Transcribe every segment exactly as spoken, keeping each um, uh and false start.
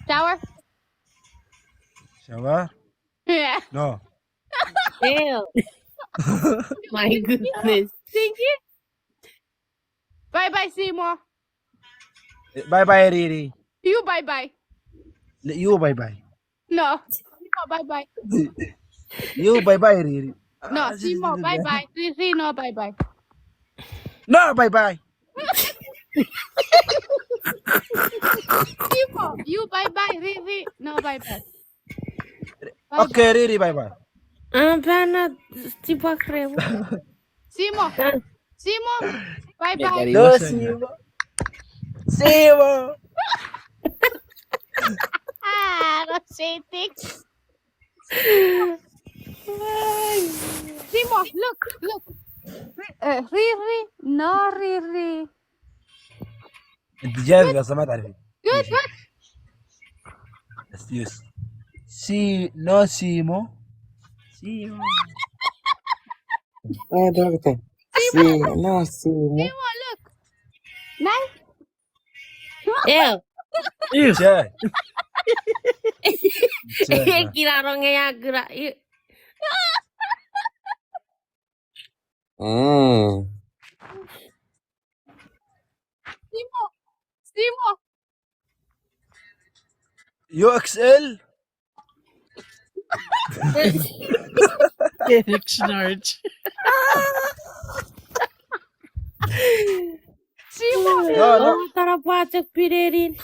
Shower? Shower? Yeah. No. Ew. My goodness. Stinky? Bye bye, Simo. Eh, bye bye, Riri. You bye bye. N-, you bye bye. No. Simo, bye bye. You bye bye, Riri. No, ah, Simo, bye bye. Riri, no, bye bye. No, bye bye. Simo, you bye bye, Riri. No, bye bye. Bye bye. Okay, Riri, bye bye. Ah, bana, tipakre. Simo. Ah. Simo, bye bye. No, Simo. Simo. Ah, no, Simo. Simo, look, look. Ri-, eh, Riri, no Riri. Good, good. Yes, yes. Si, no Simo. Simo. Eh, dokta. Simo. Si, no Simo. Simo, look. Nai? Ew. Ew. Che. Che, no. Kira rong e akura. Ew. Mm. Simo. Simo. You X L? Eric Schnarch. Simo. No, no. Oh, tara pwachok pinenin.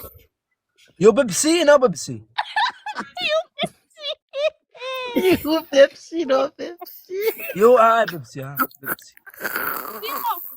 You Pepsi, no Pepsi. You Pepsi. You Pepsi, no Pepsi. You are Pepsi, ah, Pepsi. Simo.